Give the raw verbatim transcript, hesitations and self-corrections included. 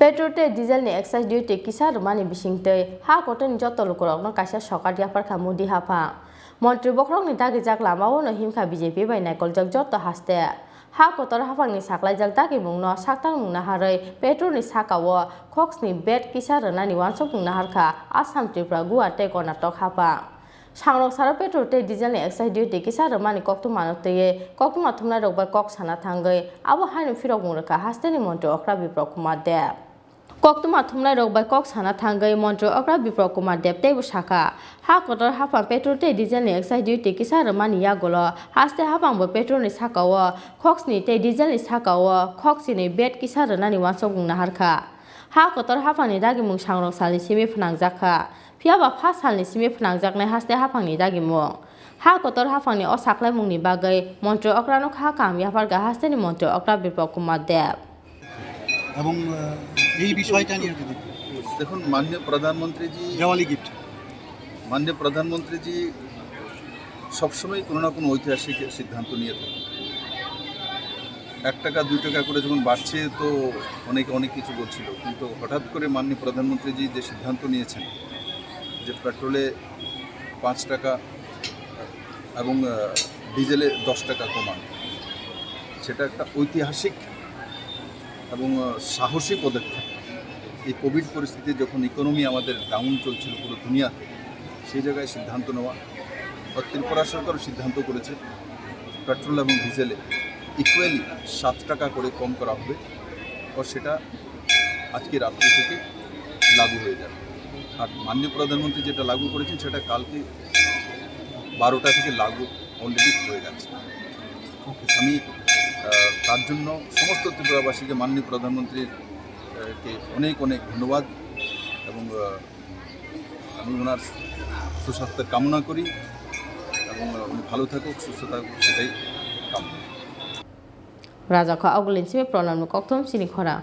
Petrol tei diesel ni excise duty kisa rwmani bisingtwi ha kotorni joto lukurokno kaisa sokat yapharkha Modi haphang. Montri bokhorokni dagijak lamao no himkha B J P bai naikoljak joto haste. Ha kotor haphangni saklaijak dagimungno sakthang nung naharwi petrol ni sakao khoksni vat kisa rwnani uansukmung naharkha Assam, Tripura, Goa tei Karnataka haphang. Sangrok saro petrol tei diesel ni excise duty kisa rwmani koktwmano twiwi koktwma thumnairok bai kok sana thangwi abo haino phirokmung rwkha hasteni montri okra Biplab Kumar Deb. Koktwma thumnairok bai kok sana thangwi montri okra Biplab Kumar Deb teibo sakha, ha kotor haphang petrol tei diesel ni excise duty kisa rwmani yagulo haste haphangbo petrol ni sakao khoksni tei diesel ni sakao khoksini vat kisa rwnani uansukmung naharkha. Ha kotor haphangni dagimung sangrok salni simi phnangjakha. Phiya ba pha salni simi phnangjaknai haste haphangni dagimung. Ha kotor haphangni o saklaimungni bagwi montri okrano kha kaham yapharkha hasteni montri okra Biplab Kumar Deb. এবং, আহ, এই বিষয়টা নিয়ে যদি দেখুন, মাননীয় প্রধানমন্ত্রীজি দেওয়ালি গিফট। মাননীয় প্রধানমন্ত্রীজি সবসময় কোনো না কোনো ঐতিহাসিক সিদ্ধান্ত নিয়ে থাকেন। এক টাকা, দুই টাকা করে যখন বাড়ছে, তো অনেকে অনেক কিছু বলছিল, কিন্তু হঠাৎ করে মাননীয় প্রধানমন্ত্রীজি যে সিদ্ধান্ত নিয়েছেন যে পেট্রোলে পাঁচ টাকা এবং, আহ, ডিজেলে দশ টাকা কমান, সেটা একটা ঐতিহাসিক এবং, আহ, সাহসী পদক্ষেপ। এই কোভিড পরিস্থিতি যখন ইকোনমি আমাদের ডাউন চলছিল পুরো দুনিয়াতে, সেই জায়গায় সিদ্ধান্ত নেওয়া, বা ত্রিপুরা সরকারও সিদ্ধান্ত করেছে পেট্রোল এবং ডিজেলে ইকুয়ালি সাত টাকা করে কম করা হবে, ও সেটা আজকে রাত্রি থেকে লাগু হয়ে যাবে। আর মাননীয় প্রধানমন্ত্রী যেটা লাগু করেছেন, সেটা কালকে বারোটা থেকে লাগু অলরেডি হয়ে গেছে। আমি, আহ, তার জন্য সমস্ত ত্রিপুরাবাসীকে মাননীয় প্রধানমন্ত্রীর, আহ, কে অনেক অনেক ধন্যবাদ এবং, আহ, আমি ওনার সুস্বাস্থ্যের কামনা করি এবং, আহ, উনি ভালো থাকুক, সুস্থ থাকুক, সেটাই কামনা। Rajakha Ogulin simi Pranabni kokthum chini khorang.